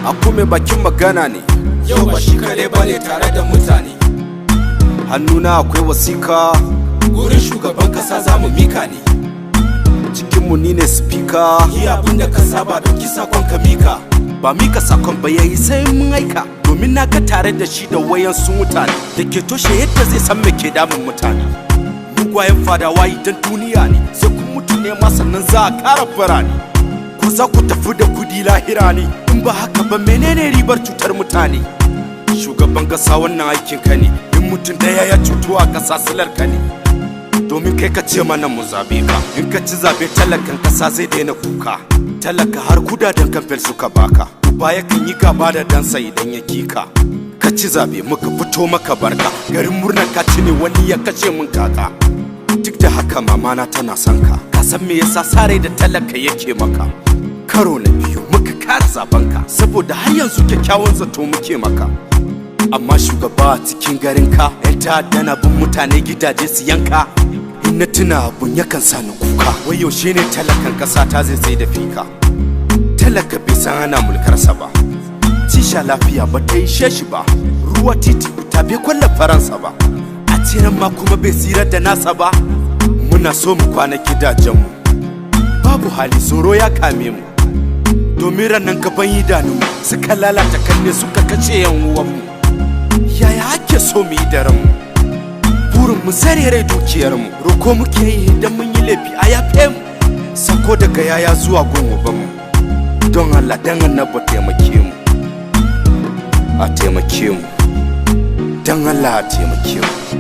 Akume bakin magana ne. Yau ba shi kare ba ne tare da mutane. Hannuna akwai wasika. Gurin shugaban kasa za mu mika ne. Cikinmu ni ne speaker. Yi abin da ka saba, dauki sakon ka mika. Ba mika sakon ba yayi, sai mun aika, domin na ga tare da shi da wayansu mutane da ke toshe yadda zai san me ke damun mutane. Mugwayen fadawa idan duniya ne, sai kun mutu ne ma sannan za a kara birane. Ko za ku tafi da kudi lahira ne? In ba haka ba, menene ribar cutar mutane? Shugaban kasa, wannan aikin ka ne. In mutum daya ya cutu a kasa, silar ka ne, domin kai ka ce mana mu zabe ka. In ka ci zabe, talakan kasa zai daina kuka. Talaka har kudaden kamfen suka baka. Uba yakan yi gaba da dansa idan ya kika. Ka ci zabe, muka fito maka barka. Garin murnar ka ci ne, wani ya kashe mun kaka. Duk da haka mamana tana son ka. Ka san me yasa sare da talaka yake maka? Karo na biyu muka kara zaben ka, saboda har yanzu kyakkyawan zato muke maka. Amma shugaba, a cikin garin ka yan ta'adda na bin mutane gidaje su yanka. In na tuna, abun yakan sa ni kuka. Wai yaushe ne talakan kasa ta zai tsaye da fika? Talaka bai san ana mulkarsa ba. Tisha lafiya ba ta ishe shi ba, ruwa, titi, wuta bai kwalla faransa ba, a ciran ma kuma bai tsira da nasa ba. Muna so mu kwana gidajenmu, babu hali, tsoro ya kame mu, domin ranar gaban idanunmu suka lalata kanne, suka kace yan uwanmu. Yaya ake so mu yi da ranmu? Burin mu sare rai, dukiyarmu. Roko muke yi, idan mun yi laifi a yafe mu. Sako daga yaya zuwa gun ubanmu: don Allah, dan Annabi, taimake mu, a taimake mu, don Allah a taimake mu.